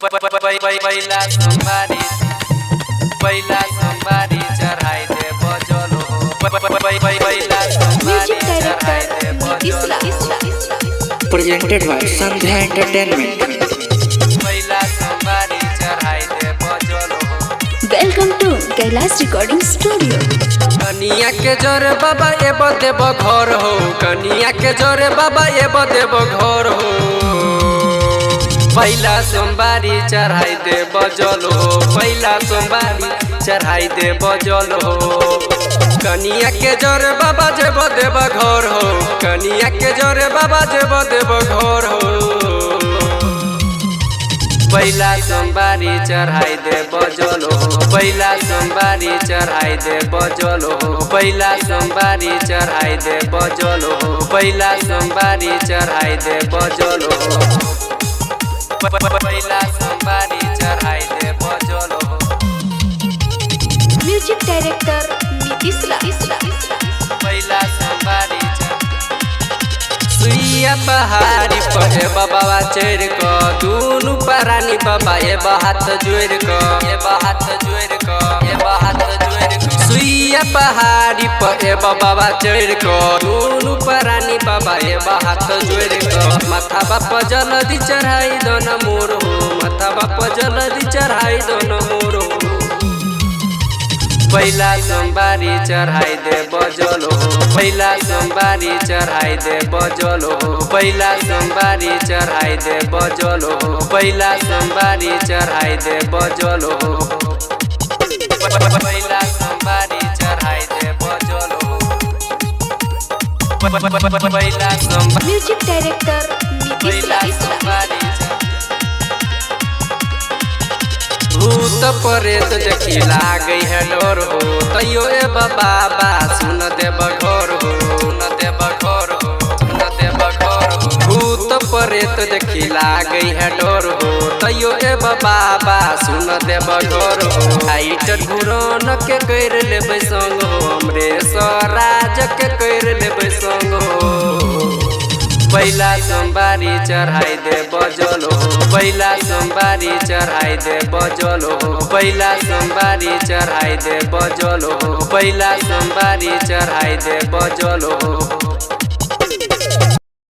पहिला सोमवारी, पहिला सोमवारी चढ़ाई दे बजल हो। पहिला सोमवारी म्यूजिक चढ़ाई दे डायरेक्टर नीतीश बजल राज। Presented by Sandhya Entertainment. पहिला सोमवारी चढ़ाई दे बजल हो। Welcome to Kailash recording studio. कनिया के जोरे बाबा एब देब घर हो, कनिया के जोरे बाबा एब देब घर हो। पहिला सोमवारी चढ़ाई दे बजल हो, पहिला सोमवारी चढ़ाई दे बजल हो। कनिया के जोरे बाबा जेब देब घर हो, कनिया के जोरे बाबा जेब देब घर हो। पहिला सोमवारी चढ़ाई दे बजल हो, पहिला सोमवारी चढ़ाई दे बजल हो। पहिला सोमवारी चढ़ाई दे बजल हो, पहिला सोमवारी चढ़ाई दे बजल हो। पहिला सोमवारी चढ़ाई दे बजल हो। म्यूजिक डायरेक्टर नीतीश राज। पहिला सोमवारी सुइया पहाड़ी पर बाबा चढ़ क, दुनू परानी बाबा एब हाथ जोड़ क, एब हाथ जोड़ क, एब हाथ जोड़ क। सुइया पहाड़ी पर बाबा चढ़ क, दुनू परानी बाबा एब हाथ जोड़ क। माथा बाप जल्दी चढ़ाई दो न मोर हो, माथा बाप जल्दी चढ़ाई दो न मोर हो। पहिला सोमवारी चढ़ाई दे बजल हो, पहिला सोमवारी चढ़ाई दे बजल हो। पहिला सोमवारी चढ़ाई दे बजल हो, पहिला सोमवारी चढ़ाई दे बजल हो। पहिला सोमवारी चढ़ाई दे बजल हो। पहिला सोमवारी म्यूजिक डायरेक्टर नीतीश पहिला राज। सोमवारी भूत प्रेत देखी लागै है डर हो, तैयो ए बाबा सुन देब घर हो, सुन देब घर हो, सुन देब घर हो। भूत प्रेत देखी लागै है डर हो, तैयो ए बाबा सुन देब घर हो। आइट घुरन के कर लेबै संग हो, हमरे स्वराज के कर लेबै संग हो। पहिला सोमवारी चढ़ाई दे बजल हो, पहिला सोमवारी चढ़ाई दे बजल हो। पहिला सोमवारी चढ़ाई दे बजल हो, पहिला सोमवारी चढ़ाई दे बजल हो।